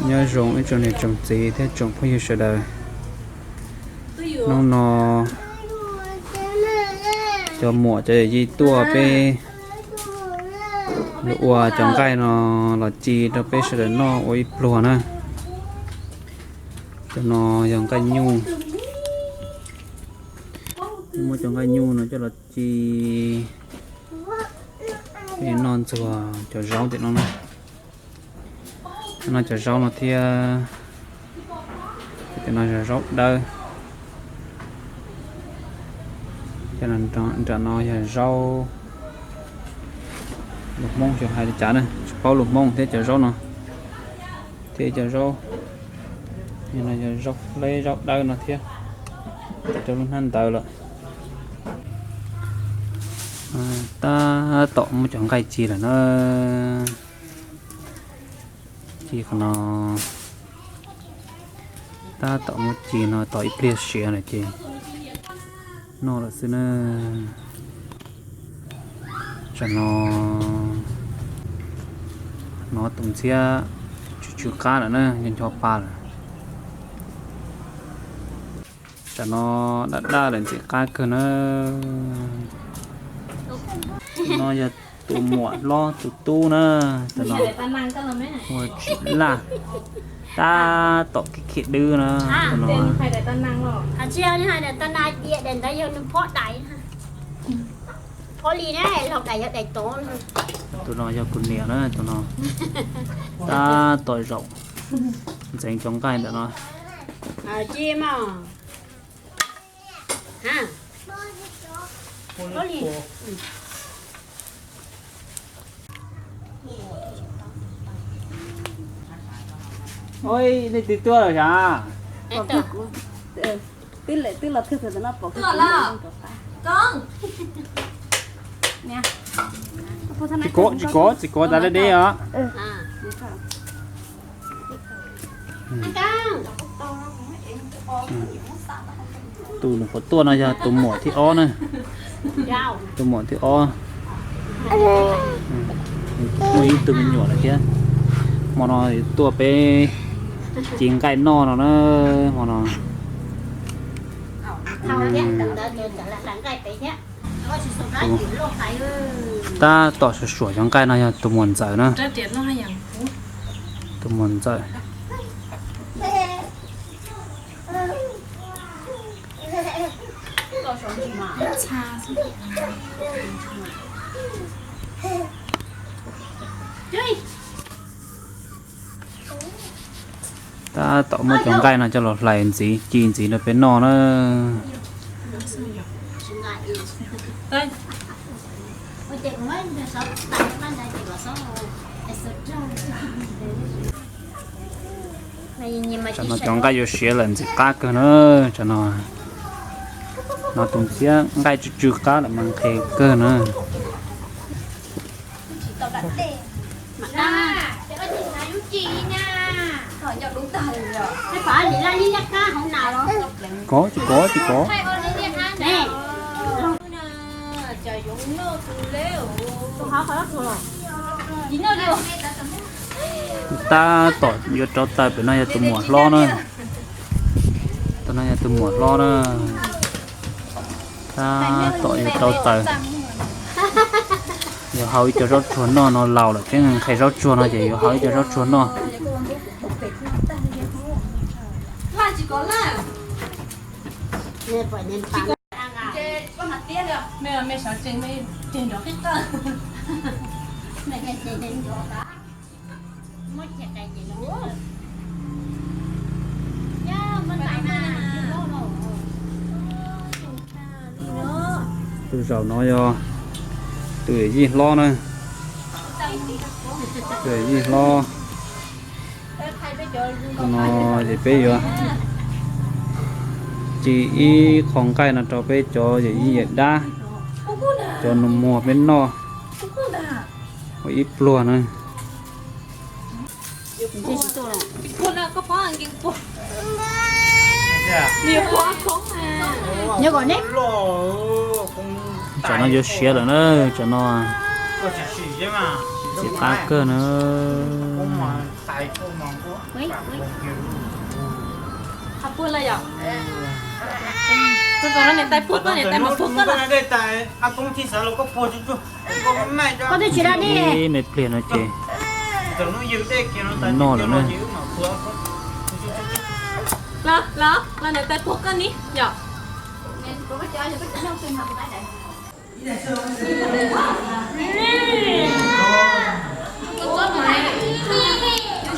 Nyob zoo ib tsoom niam tsoom txiv thiab tsoom phooj ywg sawv daws. Hnub no cov muam cov yawm yij tuaj peb yuav ua cov nqaij no los ci rau peb sawv daws noj ua ib pluag na. Cov no yog nqaij nyuj. Muab cov nqaij nyuj no coj los ci, peb noj ntxuag cov zaub tim no na. No cov zaub no thiab, tim no yog zaub dawb. Nram no yog zaub, lus Hmoob xyov hais li cas na, tsis paub lus Hmoob thiab cov zaub no. Thiab cov zaub, no yog zaub hleb zaub dawb no thiab, rau lub hnab ntawd lawm. Tab tom muab cov nqaij ci lawm na. Ci qhov no, tab tom muab ci no tos ib pliag siav lawm ces noj lawm xwb na. Tam no hnov tus ntxhiab tsw tsw qab lawm na, nco nco pa lawm. Tam no daj daj lawm ntxim qab kawg na. No yog tus muam hlob tus tub na, tus no ua tsis laj, tab tom kev khiav dwb na. Tus no Tus no yog kuv niam na, tus no tab tom zaum ntxeev cov nqaij ntawm no. Oj, nej twb tuaj lawm sav? Tsis kov, tsis kov, tsis kov tas deb deb os. Tus nyuam qhuav tuaj no yog tus muam thib ob na. Tus muam thib ob. Muaj ib tug me nyuam lawm thiab. Hmo no tuaj peb ci nqaij noj no na, hmo no. Tab tom suav suav cov nqaij no yog tus muam ntxawm na. Tus muam ntxawm. Tab tom muab cov nqaij no coj los hlais ntxiv ci ntxiv rau peb noj na. Tsam no cov nqaij yuav siav lawm ntxim qab kawg na. Tsam no, no tus ntxhiab nqaij tsw tsw qab lawm mas nqhis kawg na. Kov tsis kov tsis kov. Tab tom yuav rauv taws, pem no yog tus muam hlob na. Tus no yog tus muam hlob na. Tab tom yuav rauv taws. Yuav hau ib co zaub tsuag noj no, laus lawm thiab nqhis zaub tsuag no ces yuav hau ib co zaub tsuag noj. Tus zaum no yog tus yawm yij hlob na. Tus yawm yij hlob. No ces peb yuav ci ib qho nqaij no rau peb cov yawm yij yawm dab, cov nus muag peb noj ua ib pluag na. Tsam no yuav siav lawm na, tsam no. Tsis qab kawg na. Qhov puag lawm yom. Tus no niam tais puag koj, niam tais mas puag koj lawm. Koj twb tsis da dej. Ib me pliag no ces noj lawm na. Los los los, niam tais puag koj ni yom.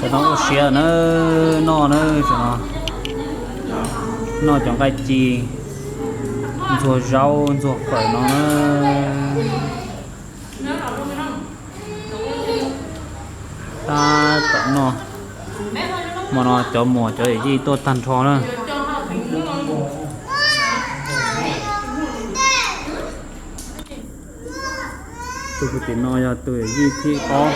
Tam no ua siav na, noj na, tam no noj cov nqaij ci, ntxuag zaub ntxuag fawm no na. Tab tom noj, hmo no cov muam cov yawm yij tuaj tag nrho na. Tus puag tim no yog tus yawm yij thib ob.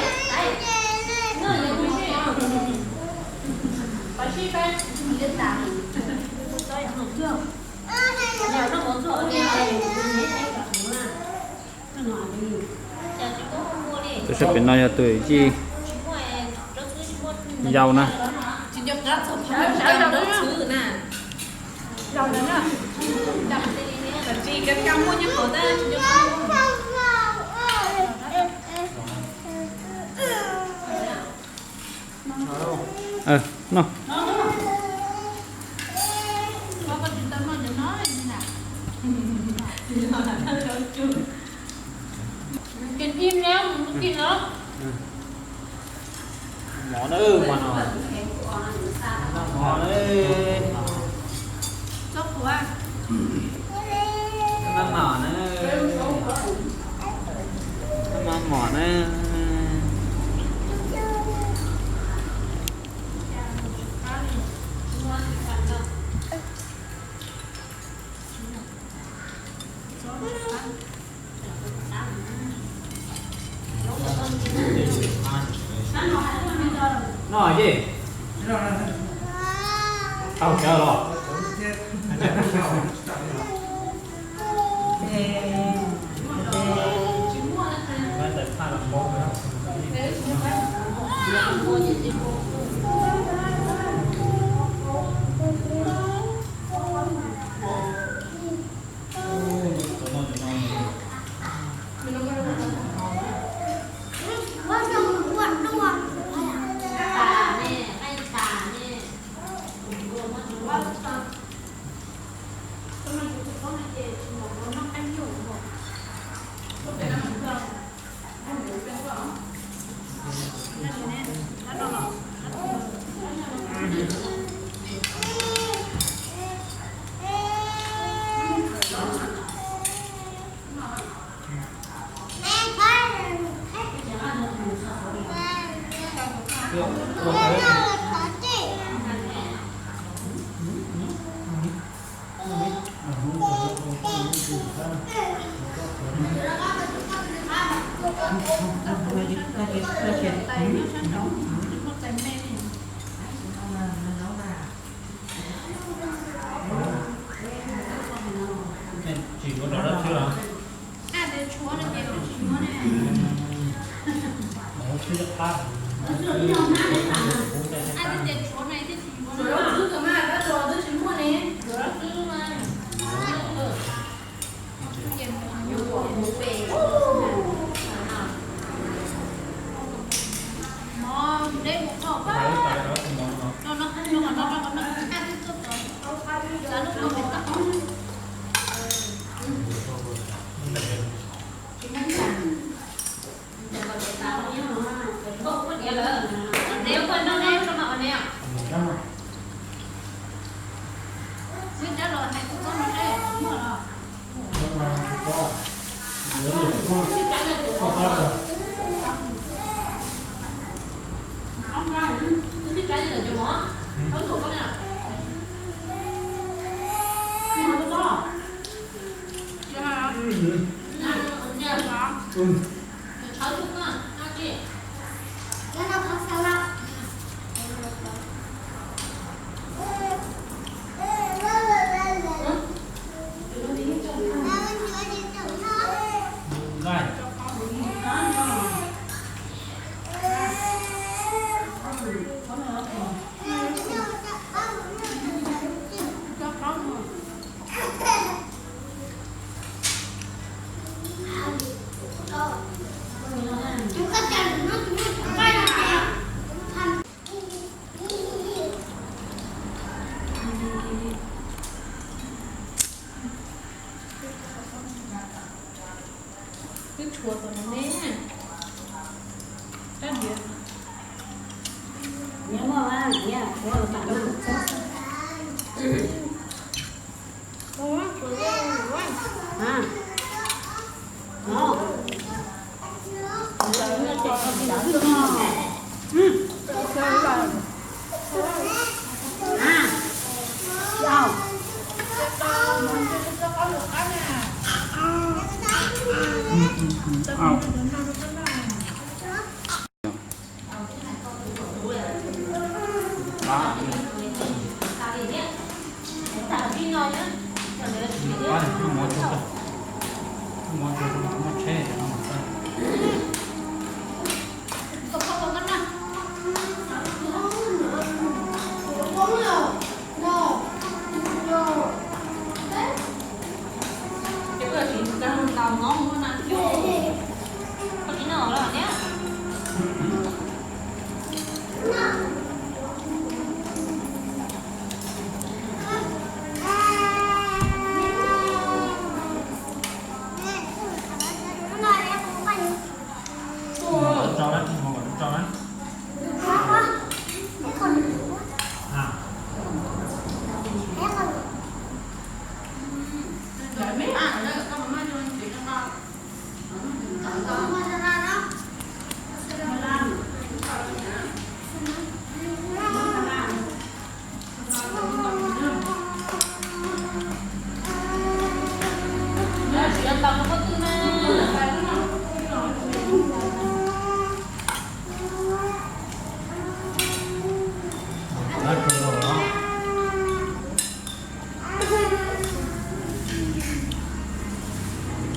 Tus sab pem no yog tus yawm yij yau na. Noj. Mov na, mov no. Mov na. Mov na. Noj ces. Tau cawv los. Tsis yuav rau dab tsi los?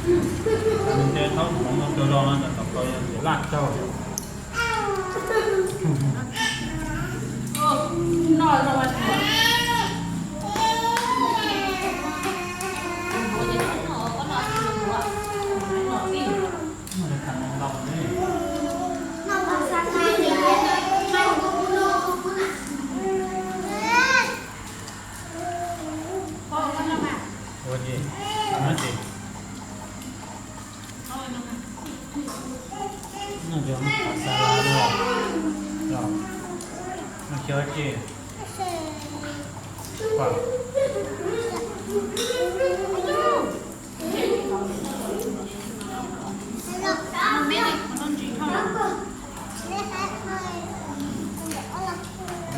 Nws nte thaub hmoov no rau los no tom ko yog laj tsaug. Ua ces, no ces, no ces xav xav los, los, no xyov ces,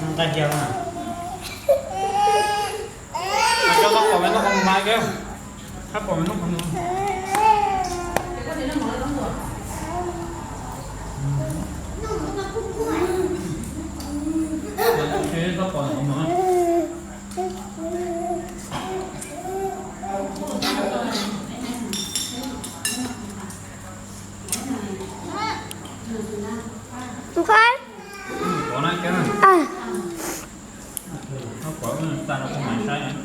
no nqaij xyov na. Coj tau pom me noj qhov mus mas kawg. Hab pom me noj qhov mus. Tau pom qhov mus. Pov na kawg. Hab pom xa rau peb mam saib.